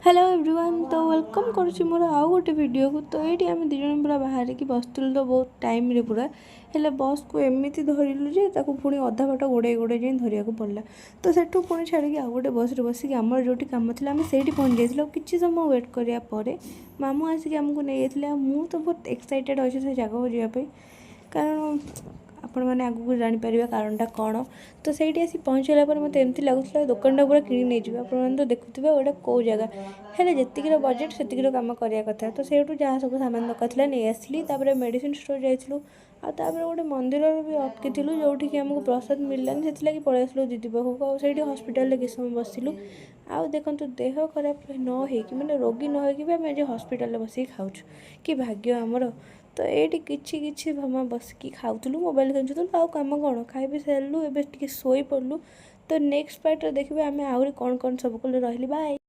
Hello everyone, ତ welcome କରୁଛି ମୋର ଆଉ ଗୋଟେ ଭିଡ଼ିଓକୁ। ତ ଏଇଠି ଆମେ ଦୁଇ ଜଣ ପୁରା ବାହାରିକି ବସିଥିଲୁ ତ ବହୁତ ଟାଇମ୍ରେ ପୁରା। ହେଲେ ବସ୍କୁ ଏମିତି ଧରିଲୁ ଯେ ତାକୁ ପୁଣି ଅଧା ବାଟ ଗୋଡ଼େଇ ଗୋଡ଼େଇ ଯାଇ ଧରିବାକୁ ପଡ଼ିଲା। ତ ସେଠୁ ପୁଣି ଛାଡ଼ିକି ଆଉ ଗୋଟେ ବସ୍ରେ ବସିକି ଆମର ଯେଉଁଠି କାମ ଥିଲା, ଆମେ ସେଇଠି ପହଞ୍ଚି ଯାଇଥିଲୁ। ଆଉ କିଛି ସମୟ ୱେଟ୍ କରିବା ପରେ ମାମୁଁ ଆସିକି ଆମକୁ ନେଇଯାଇଥିଲେ। ଆଉ ମୁଁ ତ ବହୁତ ଏକ୍ସାଇଟେଡ଼୍ ଅଛି ସେ ଜାଗାକୁ ଯିବା ପାଇଁ, କାରଣ ଆପଣମାନେ ଆଗକୁ ଜାଣିପାରିବେ କାରଣଟା କ'ଣ। ତ ସେଇଠି ଆସି ପହଞ୍ଚିଲା ପରେ ମୋତେ ଏମିତି ଲାଗୁଥିଲା, ଦୋକାନଟା ପୁରା କିଣି ନେଇଯିବେ। ଆପଣମାନେ ତ ଦେଖୁଥିବେ ଏଇଟା କେଉଁ ଜାଗା। ହେଲେ ଯେତିକିର ବଜେଟ୍, ସେତିକିର କାମ କରିବା କଥା। ତ ସେଇଠୁ ଯାହା ସବୁ ସାମାନ ଦରକାର ଥିଲା, ନେଇ ଆସିଲି। ତାପରେ ମେଡ଼ିସିନ ଷ୍ଟୋର୍ ଯାଇଥିଲୁ। ଆଉ ତାପରେ ଗୋଟେ ମନ୍ଦିରରେ ବି ଅଟକିଥିଲୁ, ଯେଉଁଠିକି ଆମକୁ ପ୍ରସାଦ ମିଳିଲାନି। ସେଥିଲାଗି ପଳେଇ ଆସିଲୁ ଦିଦି ପାଖକୁ। ଆଉ ସେଇଠି ହସ୍ପିଟାଲରେ କିଛି ସମୟ ବସିଲୁ। ଆଉ ଦେଖନ୍ତୁ, ଦେହ ଖରାପ ନ ହେଇକି, ମାନେ ରୋଗୀ ନ ହେଇକି ବି ଆମେ ଆଜି ହସ୍ପିଟାଲରେ ବସିକି ଖାଉଛୁ। କି ଭାଗ୍ୟ ଆମର! ତ ଏଇଠି କିଛି କିଛି ସମୟ ବସିକି ଖାଉଥିଲୁ, ମୋବାଇଲ ଖେଞ୍ଚୁଥିଲୁ। ଆଉ କାମ କ'ଣ? ଖାଇ ପିଇ ସାରିଲୁ, ଏବେ ଟିକେ ଶୋଇପଡ଼ିଲୁ। ତ ନେକ୍ସଟ ପାର୍ଟରେ ଦେଖିବେ ଆମେ ଆହୁରି କ'ଣ କ'ଣ ସବୁ କଲୁ। ରହିଲି, ବାଏ।